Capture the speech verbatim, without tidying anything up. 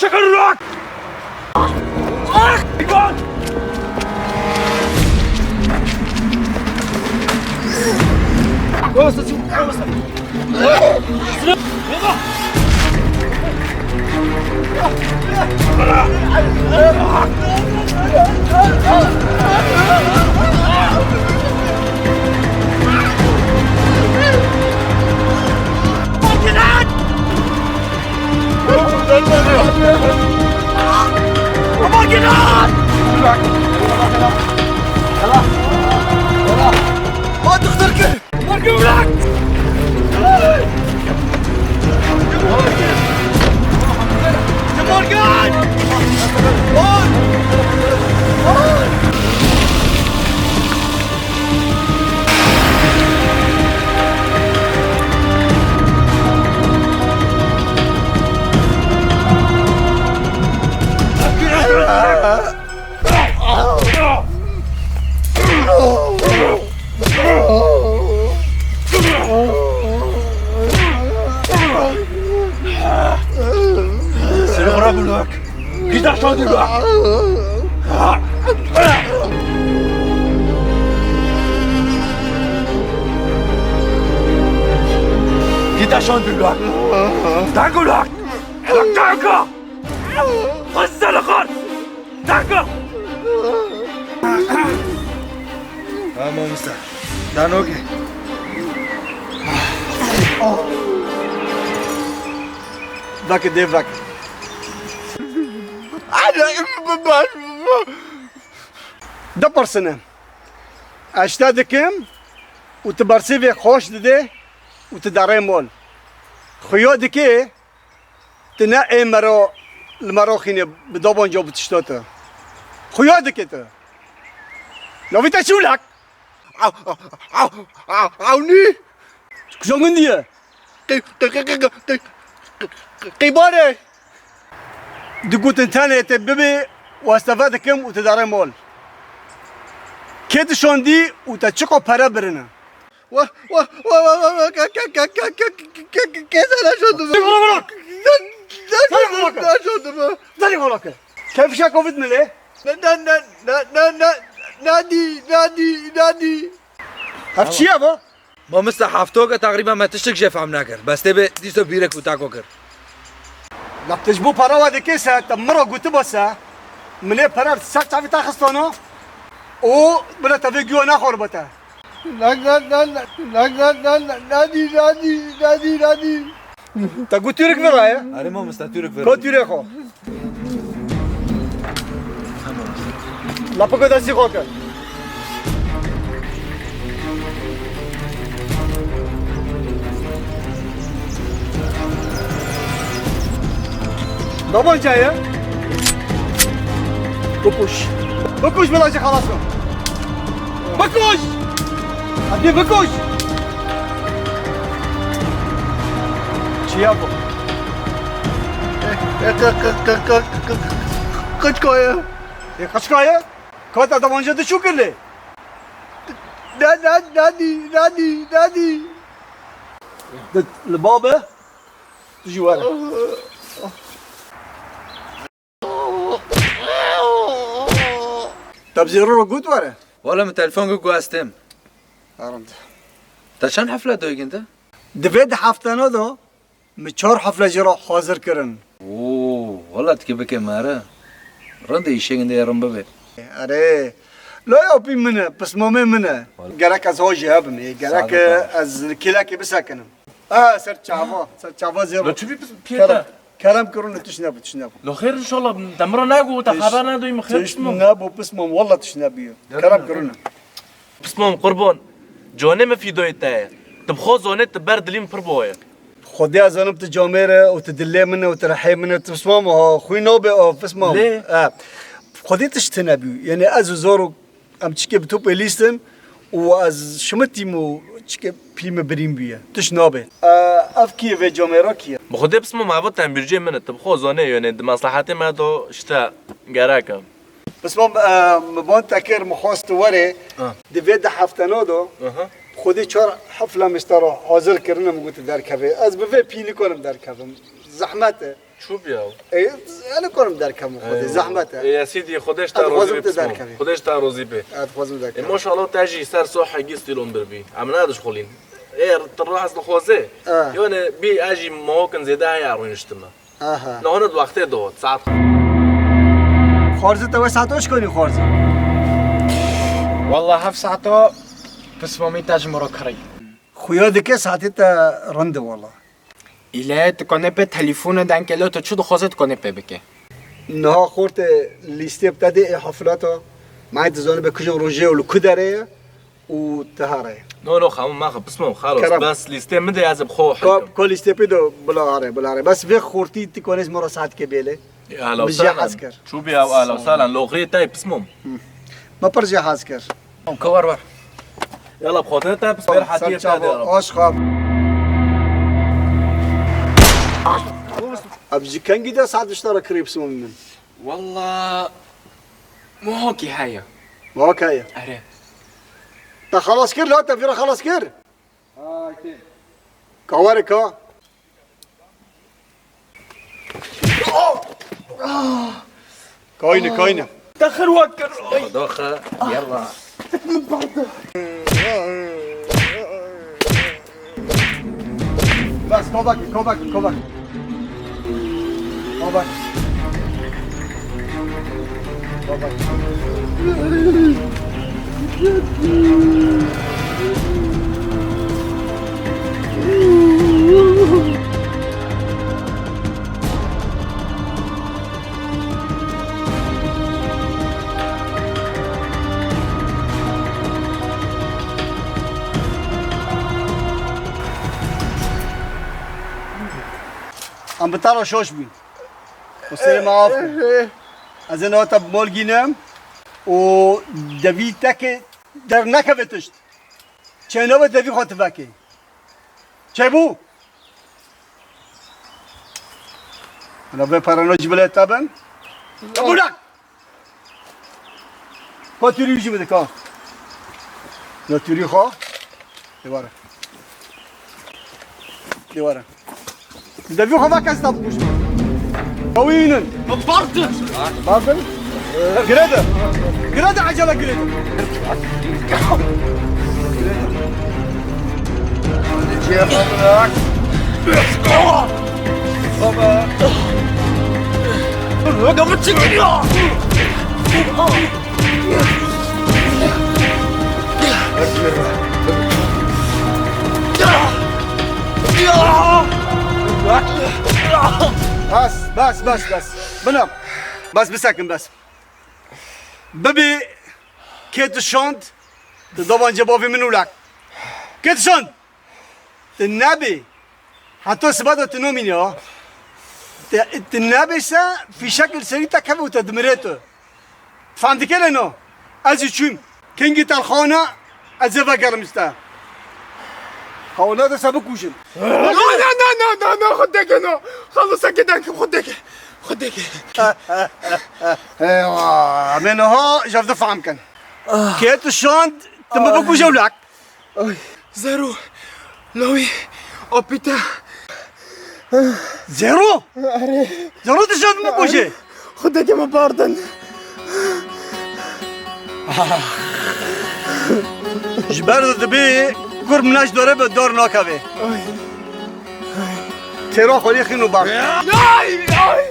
Çakır rock! Ah! Gol! Baba, gel lan! Bırak! Bırak! Bırak! Bırak! Bırak! Bırak! Bırak! Seni bırakın lan. Git aşağı dur lan. Git aşağı dur lan. Dango lan. Dango. Hızlı lan. Dango. Tamam usta. Dango. Vake dev vake. Dipirsine. Ez te dikim û tu bersivê xweş didê û tu derê mol. Xuya dike tu ne ê mero li mero xînê bi dabanca bi tişta te. Xuya dike tu. Navî te çûlek. Aw, aw, aw, aw, aw, nî. Kujagundî ye. Qey-, qey-, qey-, qey-, qey-, qey-, qey-, qeybarê. Digutin tenê te bibê, westeve dikim û tu derê mol. Kê tu şandî û te çiqa pere birine? Wa, wa, wa, wa, wa, wa, ke, ke, ke, ke, ke, ke, ke, ke, ke, sen aşağı durma. Sen bana bırak. Sen, sen, sen bana bırak. Aşağı durma. Sen bana bırak. Kevşa covid mi le? Na, na, na, na, na, na, nadi, nadi, nadi. Ev çi ye bu? Mamoste, heftoke teqrîben me tiştik jê fehm nekir. Bes tê bê dîsa bîrek û tako kir. La tu ji bo para we dikê se, te min re gotibû se, min ê pere ser çavê te xistano û bila te vê guya nexwaribe te. Na, na, na, na, na, na, na, na, nadî, nadî, nadî, nadî. Te got Tûrk vira ye? Erê mamoste, Tûrk vira. Ka Tûrê xwe. Lapika destî xwe ke. Dabanca ye. Bikuş. Bikuş, bila jî xelas be. Bikuş! Hadi bikuş! Çiya bu? Qıçka ye. E, qıçka ye? Kata dabanca de çu kirli? Na, na, nadi, nadi, nadi. De, li babe, tu jî were. Te bi zêro re got were? Wele min telefon kir ku ez têm. Rind. Te çend hefle dayîn te? Di vê di heftena de min çar hefle jê re hazir kirin. Oo, wele tikê bike mere. Rind e, îşê gindê rind bibe. Erê, laya pî min e, pismamê min e. Wele. Gerek ez ha jê hebim ê, gerek Sade ez li kêlekê bisekinim. Ha, ser çava, ser çava zêro. Lo çi bî pis-, piyê Kerem, te? Kerem kirûne, tişt nebû, tişt nebû. Lo xêr inşallah, te min re negot, te xeber nedoyî min xêr. Tişt nebû, pismam, walla tişt nebûye. Kerem kirûne. Pismam qurban, canê min fîdayê te ye. Tu bi xwe zanê tu ber dilî min pir baye. Xwedê ez zanim tu camêr e û tu dilê min e û tu rihê min e, tu pismam ha, xwî nabe ha, pismam. Lê? E, Xwedê tişt tune bû. Yanî ez û zor û Em çikê bi topê lîstin û ez şimitîm û çikê pî min birîn bûye. Tişt nabe. E, ev kî ye, vê camêra kî ye? Bi Xwedê pismam eva tembîrcê min e. Tu bi xwe zanê, yanî di meslehetê me de işte gerek e. Pismam, e, min ban te kir, min xwest tu werê. Ha. Di vê di heftena de, aha, Xwedê çar hefla min ji te re hazir kirine, min got tu derkevê. Ez bi vê pî nikarim derkevim. Zehmet e. Çû bî ew? Ê, ez nikarim derkevim xwedê, zehmet e. Ê, ya Sîdî, Xwedê ji te razî bê, pismam. Xwedê ji te razî bê. Ez dixwazim derkevim. Ê, maşallah, te jî ser sohekî stîl û bir bî. Em nediş xwelîn. Ê, tu rihas dixwaze. Yanî, bî ez jî mahokin zêde heye rûniştime. Aha. Nahone di wextê de hot, saet. Xwarzê te wê saeto çi konî xwarzê? Walla heft saeto pismamî te ji min re kirî. Xuya dike saetê te rind e walla. Île tu konê pê telefon û dengelo, tu çi dixwaze tu konê pê bike. Niha xortê lîstê bi te dê ê hafilata. Mayê tu zanî be kujin rojê û li ku derê ye û tu here. No, no, xemû maxe, pismam, xalos. Kerem. Bes lîstê min de ez bi xwe Ka, hekim. Ka lîstê pê de bila here, bila here. Bes vê xortî tu konê ji min re saet ke bêle. Ehla û sehlen. Çû bî ew, ehla û sehlen. Loxrê te yê pismam. Me pir jê hez kir. Ka war war. Yala, bi xatirê te, bi ser hetiyê te de. Aşqa. Ev ji kengî de saet dişta re kirî pismam min. Walla, muhakî heye. Muhak heye. Erê. Te xelas kir la, te vîra xelas kir. Ka were ka. Kayne, kayne. Te xir wek kir. Doxe, yalla. Min parde. Bas, kovak, kovak, kovak. Kovak. Kovak. Em bi te re şaş bûn. Û serê me af kir. Ez ê niha te bi mal gînim û devî te ke dernekeve tişt. Çênave devî xwe tu vekê. Çêbû? Ana vê perana ji bilê te bin. Te bû nak! Ka tûrî wî jî bide ka. Ya tûrî xwe. Dê were. Dê were. Devî xwe veke ez te bikujim. Ewînin. Bardin. Bardin. Girede. Girede, acele girede. Baba. Baba, bu çekiliyor. Bas, bas, bas, bas. Bina. Bas, bisekin, bas. Bibî kê tu şand, tu davan cebavê min û lak. Kê tu şand? Tu nebî. Heta siba de tu nomînî ha. Tu, tu nebê se fîşek li serî te keve û te dimirê tu. Fam dike le no. Ez jî çûm. Kengî telxana ez ê vegerim ji te. Xewana de se bikujin. No, no, no, no, no, no, xwe deke no. Xeliseke deke, xwe deke. Xwe deke. Eywa, em ê niha ji hev de fam kin. Kê tu şand, tu min bikuje û lak. Ay. Zero. Lawî. Apî te. Zero? Erê. Zero tu şand min kujê? Xwedê ke me bardin. Ji ber dibê kur min ji dore be dor nakeve. Ay. Têra xwedê xin û bard. Ay, ay.